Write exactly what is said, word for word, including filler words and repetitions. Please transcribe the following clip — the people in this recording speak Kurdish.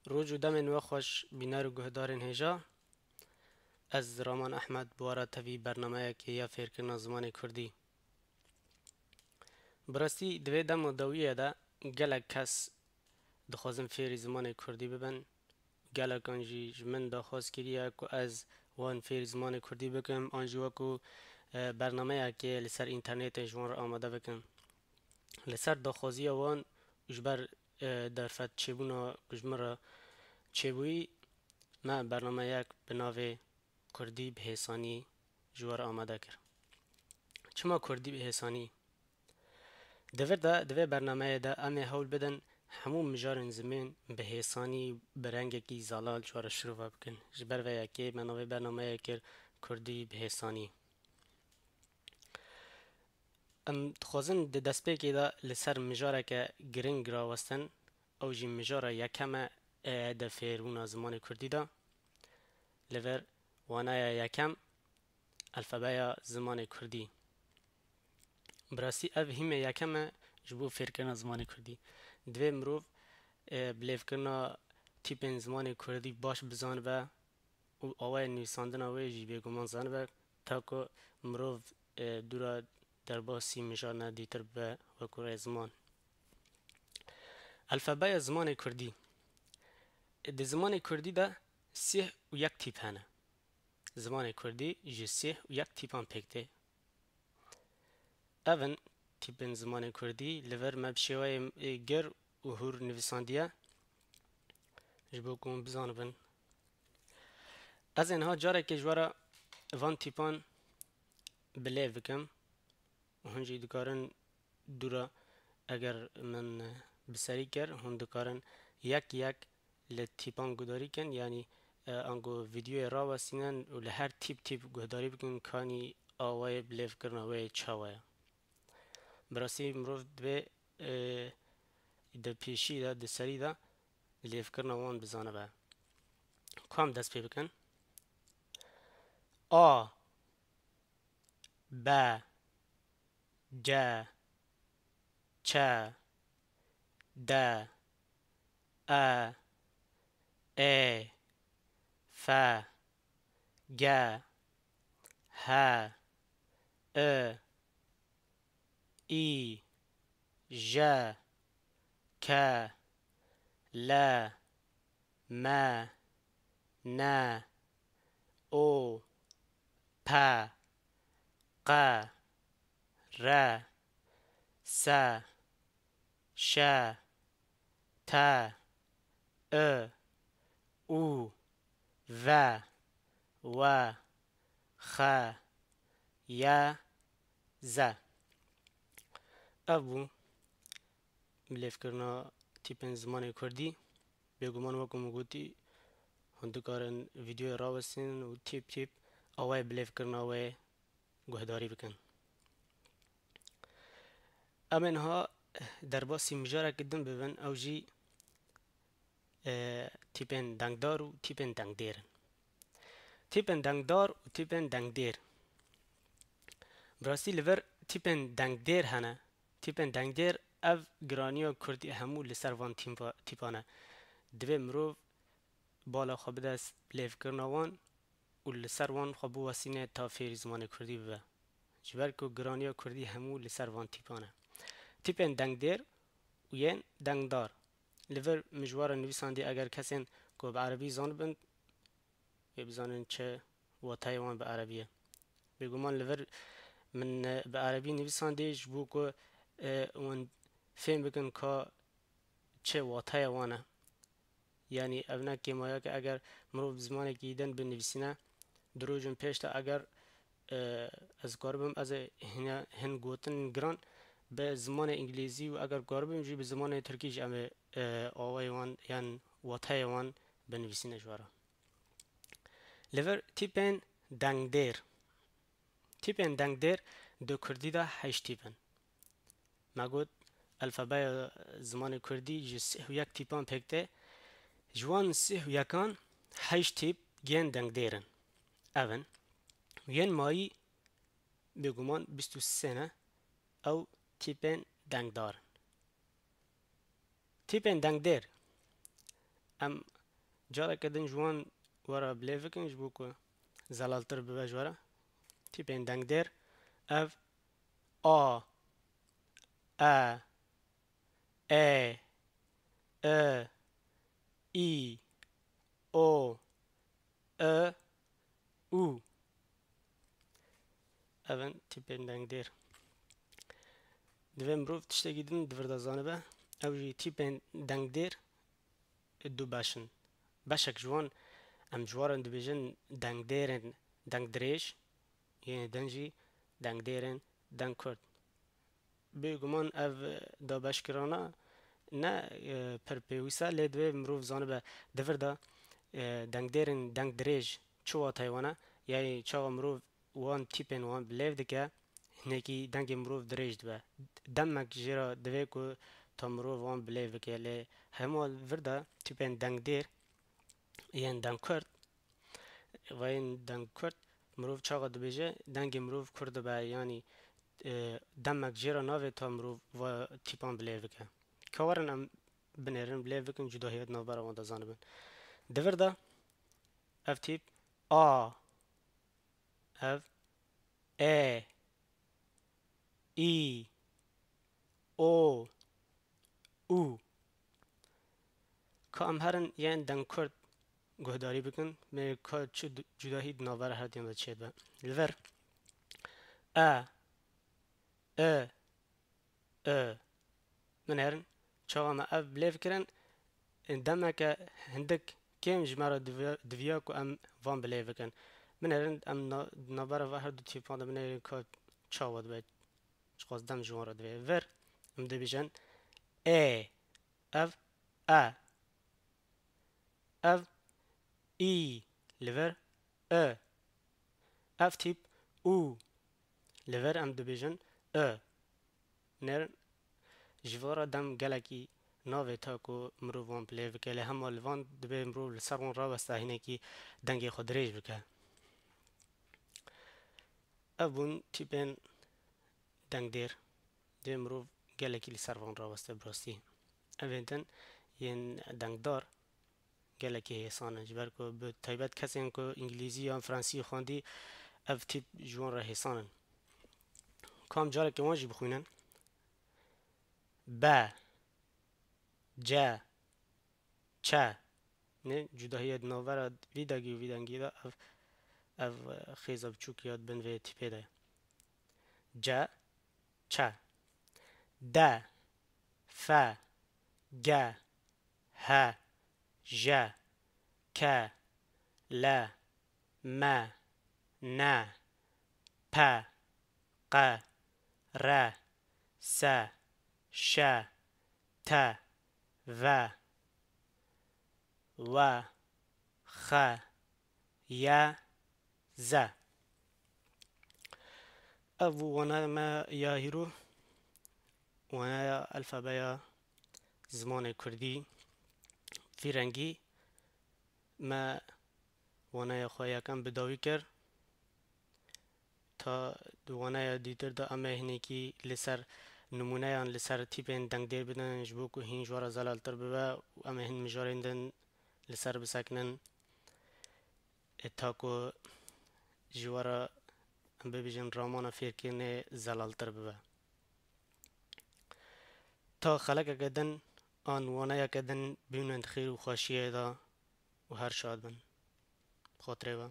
Roj û demên we xweş, bîner û guhdarên hêja. Ez Raman Ehmed, bi we re tevî bernameyekê ya fêrkirina zimanê kurdî. Bi rastî di vê dem û dawiyê de gelek kes dixwazin fêrî zimanê kurdî bibin. Gelekan jî ji min daxwaz kiriye ku ez wan fêrî zimanê kurdî bikim, an jî wekû, e, bernameyekê li ser înternetê ji wan re amade bikim. Li ser daxwaziya wan û ji ber, e, derfet çêbûna ku ji min re çêbûyî, me bernameyek bi navê Kurdî bi hêsanî ji we re amade kir. Çima kurdî bi hêsanî? Di vir de, di vê bernameyê de em ê hewl bidin hemû mijarên zimên bi hêsanî, bi rengekî zelal ji we re şirove bikin. Ji ber vê yekê me navê bernameyê kir Kurdî bi hêsanî. Em dixwazin di destpêkê de li ser mijareke giring rawestin, ew jî mijara yekem e, e, di fêrbûna zimanê kurdî de. Li vir waneya yekem, alfabeya zimanê kurdî. Bi rastî ev hîmê yekem e ji bo fêrkirina zimanê kurdî. Divê mirov, e, bilêvkirina tîpên zimanê kurdî baş bizanibe û awayên nivîsandina wê jî bêguman zanibe, ta ku mirov, e, dûra derbasî mijarine dîtir bibe wekû rêziman. Alfabeya zimanê kurdî. Di zimanê kurdî de sih û yek tîp hene. Zimanê kurdî ji sih û yek tîpan pêk tê. Ev in tîpên zimanê kurdî, li vir me bi şêweyê, e, gir û hûr nivîsandiye, ji bo ku hûn bizanibin. Ez ê niha carekê ji we re van tîpan bi lêv bikim û hûn jî dikarin dûra, eger min bi serî kir, hûn dikarin yek yek li tîpan guhdarî kin, yanî, e, ango vîdyoyê rawestînin û li her tîp tîp guhdarî bikin, kanî awayê bilêvkirina wê çawa ye. Bi rastî mirov divê, e, di pêşî de, di serî de lêvkirina wan bizanibe. Ku em dest pê bikin. A, B, C, Ç, D, E, Ê, F, G, H, I, I, J, K, L, M, N, O, P, Q, R, S, Ş, T, I, U, V, W, X, Y, Z. Ev bû bilêvkirina tîpên zimanê kurdî. Bêguman wekî min gotî, hûn dikarin vîdyoyê rawestînin û tîp tîp awayê bilêvkirina wê guhdarî bikin. Em ê niha derbasî mijareke din bibin, ew jî, e, tîpên dengdar û tîpên dengdêr in. Tîpên dengdar û tîpên dengdêr. Bi rastî li vir tîpên dengdêr hene. Tîpên dengdêr ev giraniya kurdî hemû li ser van tîmpa-, tîpan e. Divê mirov bala xwe bide s-, lêvkirina wan û li ser wan xwe biwesîne ta fêrî zimanê kurdî bibe. Ji ber ku giraniya kurdî hemû li ser van tîpan e. Tîpên dengdêr û yên dengdar. Li vir min ji we re nivîsandî, eger kesên ku bi erebî zanibin, wê bizanin çi wateyê wan bi erebî ye. Bêguman li vir min, e, bi erebî nivîsandî ji bo ku, e, wan fêm bikin ka çi wateya wan e. Yanî ev ne kêmaya ke eger mirov bi zimanekî din binivîsîne, di rojên pêş de eger, e, ez karibim, ez ê hine, hin gotin giran bi zimanê îngilîzî û eger karibim jî bi zimanê tirkî jî em ê, e, awayê wan yan wateyê wan binivîsîne ji we re. Li vir tîpên dengdêr. Tîpên dengdêr di kurdî de heşt tîp in. Me got, alfabeya zimanê kurdî ji sih û yek tîpan pêk tê. Ji wan sih û yekan heşt tîp yên dengdêr in. Ev in. Yên mayî bêguman bîst û sê ne. Ew tîpên dengdar in. Tîpên dengdêr. Em careke din ji wan were bilêv bikin ji bo ku zelaltir bibe ji we re. Tîpên dengdêr ev a, e, ê, i, o, i, u. Ev in tîpên dengdêr. Divê mirov tiştekî din di vir de zanibe. Ew jî tîpên dengdêr du beş in. Beşek ji wan em ji wan re dibêjin dengdêrên dengdirêj, yên din jî dengdêrên dengkurt. Bêguman ev dabeşkirana ne, e, pir pêwîst e, lê divê mirov zanibe di vir de, e, dengdêrên dengdirêj çi wateyê wan e, yanî çawa mirov wan tîpên wan bilêv dike, hinekî dengê mirov dirêj dibe. Demek jê re divê ku ta mirov wan bilêv bike, lê hema vir de tîpên dengdêr yên dengkurt, vayên dengkurt, mirov çawa dibêje, dengê mirov kurt dibe, yanî, e, demek jê re navê ta mirov va tîpan bilêv bike. Ka werin em binêrin, bilêv bikin, cudahiyê di navbera wan de zanibin. Di vir de ev tîp a, ev ê, î, o, u. Ka em herin yên dengkurt guhdarî bikin, mê ka çi du-, cudahî di navbera her diyan de çêdibe. Li vir e, i, i. Binêrin, çawa me ev bilêv kirin, demeke hindik kêm ji me re diviya, diviya ku em van bilêv bikin. Binêrin, em na-, di navbera ve her du tîpan de binêrin ka çawa dibe, çiqas dem ji wan re divê. Vir, em dibêjin ê, ev e, ev î, li vir i, ev tîp û, li vir em dibêjin i. Nêr ji vira dem gelekî navê ta ku mirov wan bilêv bike, lê hema li van dibê mirov li ser wan raweste hinekî dengê xwe dirêj bike. Ev bûn tîpên dengdêr. Dê mirov gelekî li ser van raweste bi rastî. Evên din yên dengdar gelekî hêsan in, ji ber ku bi taybet kesên ku îngilîzî yan fransî xwendî, ev tîp ji wan re hêsan in. Ka em carekê wan jî bixwînin. Be, ce, çe. Nê cudahiyê di navbera vî dengî û vî dengî de ev, ev, e, xêza biçûk ya di bin vê tîpê de ye. Ce, çe. De, fe, ge, he, je, ke, le, me, ne, pe, qe, re, se, şe, te, ve, we, xe, ye, ze. Ev bû wanaya me ya hîro, wanaya alfabeya zimanê kurdî. Vî rengî me wanaya xwe yekem bi dawî kir. Ta di wanaya dîtir de em ê hinekî li ser nimûneyan, li ser tîpên dengdêr bidin, ji bo ku hîn ji we re zelaltir bibe û em ê hin mijarên din li ser bisekinin. E, ta ku ji we re, em bibêjin, ramana fêrkirinê zelaltir bibe. Ta xelekeke din an waneyeke din bimînin di xêr û xweşiyê de û her şad bin. Bi xatirê we.